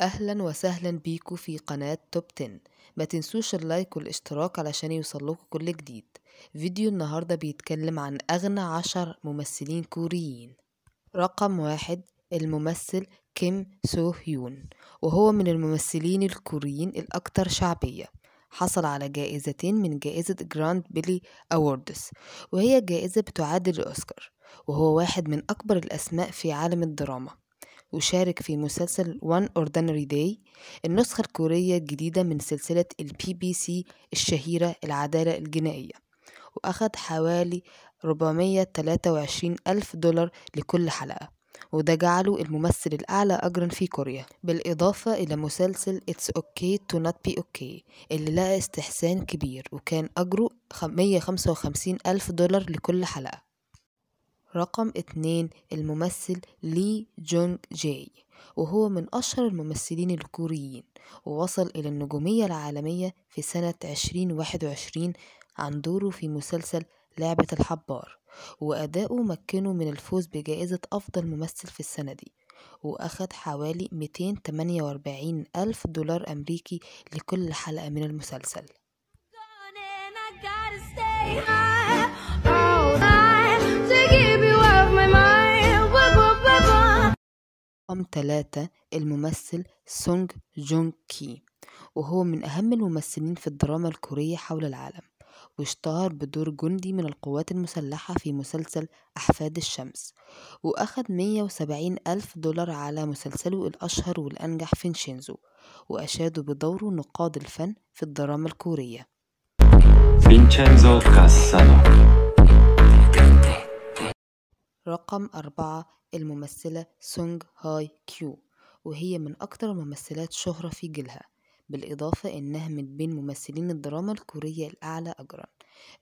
أهلا وسهلا بيكو في قناة Top 10. ما تنسوش ال like والاشتراك علشان يوصلكوا كل جديد. فيديو النهاردة بيتكلم عن أغنى 10 ممثلين كوريين. رقم 1 الممثل كيم سو هيون، وهو من الممثلين الكوريين الأكثر شعبية. حصل على جائزتين من جائزة Grand Prix Awards، وهي جائزة بتعادل الأوسكار، وهو واحد من أكبر الأسماء في عالم الدراما. وشارك في مسلسل One Ordinary Day، النسخة الكورية الجديدة من سلسلة BBC الشهيرة العدالة الجنائية، وأخذ حوالي 423 ألف دولار لكل حلقة، وده جعله الممثل الأعلى أجرا في كوريا. بالإضافة إلى مسلسل It's Okay to Not Be Okay اللي لقى استحسان كبير، وكان أجره 155 ألف دولار لكل حلقة. رقم 2 الممثل لي جونج جاي، وهو من أشهر الممثلين الكوريين، ووصل إلى النجومية العالمية في سنة 2021 عن دوره في مسلسل لعبة الحبار، وأداؤه مكنه من الفوز بجائزة أفضل ممثل في السنة دي، وأخذ حوالي 248 ألف دولار أمريكي لكل حلقة من المسلسل. رقم 3 الممثل سونج جونج كي، وهو من أهم الممثلين في الدراما الكورية حول العالم، واشتهر بدور جندي من القوات المسلحة في مسلسل أحفاد الشمس، وأخذ 170 ألف دولار على مسلسله الأشهر والأنجح فينشينزو، وأشادوا بدوره نقاد الفن في الدراما الكورية. فينشينزو كاسانو. رقم 4 الممثلة سونج هاي كيو، وهي من أكثر الممثلات شهرة في جيلها، بالإضافة إنها من بين ممثلين الدراما الكورية الأعلى أجرا.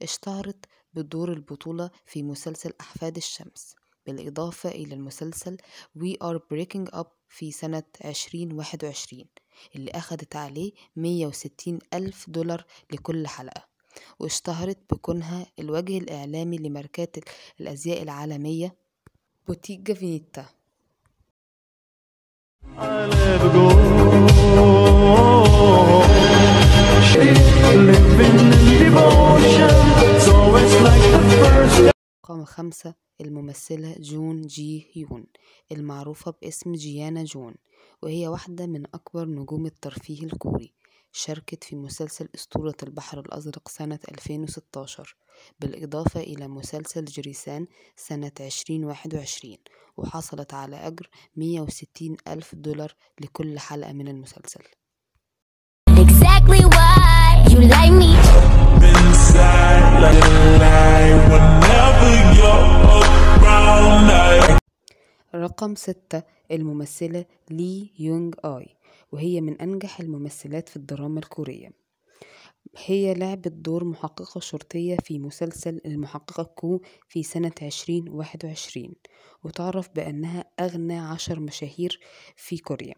اشتهرت بدور البطولة في مسلسل أحفاد الشمس، بالإضافة إلى المسلسل We Are Breaking Up في سنة 2021 اللي أخدت عليه 160 ألف دولار لكل حلقة، واشتهرت بكونها الوجه الإعلامي لماركات الأزياء العالمية بوتيجا فينيتا. رقم 5 الممثلة جون جي هيون، المعروفة باسم جيانا جون، وهي واحدة من أكبر نجوم الترفيه الكوري. شاركت في مسلسل أسطورة البحر الأزرق سنة 2016، بالإضافة إلى مسلسل جريسان سنة 2021، وحصلت على أجر 160 ألف دولار لكل حلقة من المسلسل. Exactly why you like me. رقم 6 الممثلة لي يونغ آي، وهي من أنجح الممثلات في الدراما الكورية. هي لعبت دور محققة شرطية في مسلسل المحققة كو في سنة 2021، وتعرف بأنها أغنى 10 مشاهير في كوريا،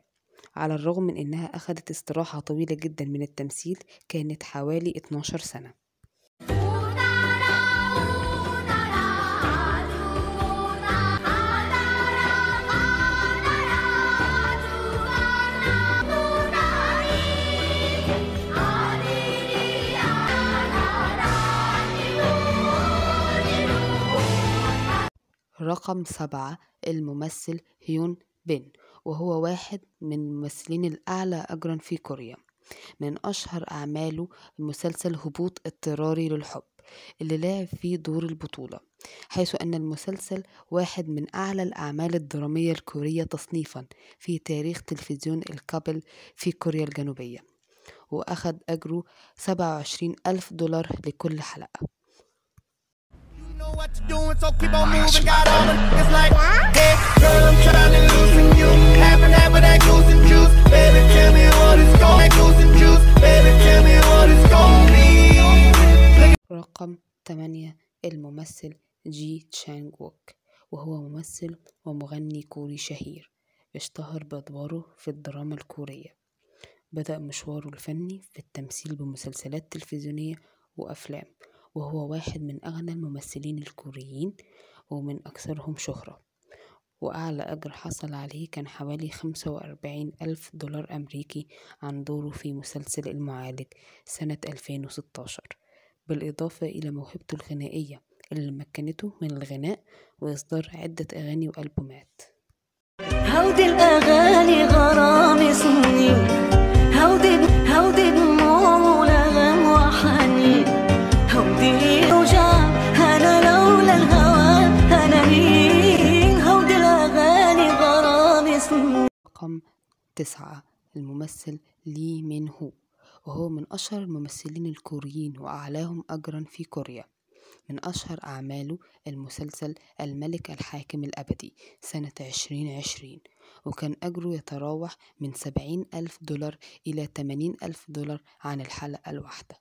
على الرغم من أنها أخذت استراحة طويلة جدا من التمثيل كانت حوالي 12 سنة. رقم 7 الممثل هيون بين، وهو واحد من الممثلين الأعلى أجرا في كوريا. من أشهر أعماله مسلسل هبوط اضطراري للحب اللي لعب فيه دور البطولة، حيث أن المسلسل واحد من أعلى الأعمال الدرامية الكورية تصنيفا في تاريخ تلفزيون الكابل في كوريا الجنوبية، وأخذ أجره 27 ألف دولار لكل حلقة. What you doing, so keep on moving. Got all the niggas like, hey, girl, I'm trying to loosen you. Haven't had but that goose and juice. Baby, tell me what it's gon' goose and juice. Baby, tell me what it's gon' be. رقم 8 الممثل جي تشانغ ووك، وهو ممثل ومغني كوري شهير، اشتهر بأدواره في الدراما الكورية. بدأ مشواره الفني في التمثيل بمسلسلات تلفزيونية وأفلام، وهو واحد من أغنى الممثلين الكوريين ومن أكثرهم شهرة. وأعلى أجر حصل عليه كان حوالي 45,000 دولار أمريكي عن دوره في مسلسل المعالج سنة 2016، بالإضافة إلى موهبته الغنائية اللي مكنته من الغناء وإصدار عدة أغاني وألبومات. هودي الأغاني غرامي سنين، هودي دموع ونغم وحنين، هودي وجع أنا لولا الهوى أنا مين، هودي الأغاني غرامي سنين. رقم 9 الممثل لي مين هو، وهو من أشهر الممثلين الكوريين وأعلاهم أجرا في كوريا. من أشهر أعماله المسلسل الملك الحاكم الأبدي سنة 2020، وكان أجره يتراوح من 70,000 دولار إلى 80,000 دولار عن الحلقة الواحدة.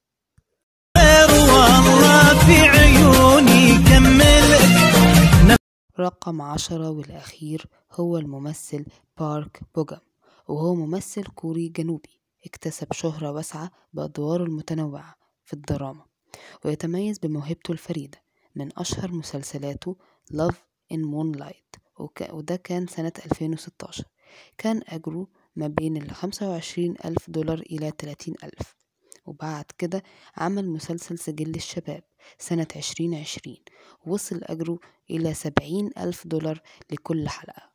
والله في عيوني كملك. رقم 10 والأخير هو الممثل بارك بوجام، وهو ممثل كوري جنوبي اكتسب شهرة واسعة بأدواره المتنوعة في الدراما، ويتميز بموهبته الفريدة. من أشهر مسلسلاته Love in Moonlight، وده كان سنة 2016. كان أجره ما بين ال 25,000 دولار إلى 30,000. وبعد كده عمل مسلسل سجل الشباب سنة 2020، وصل أجره إلى 70,000 دولار لكل حلقة.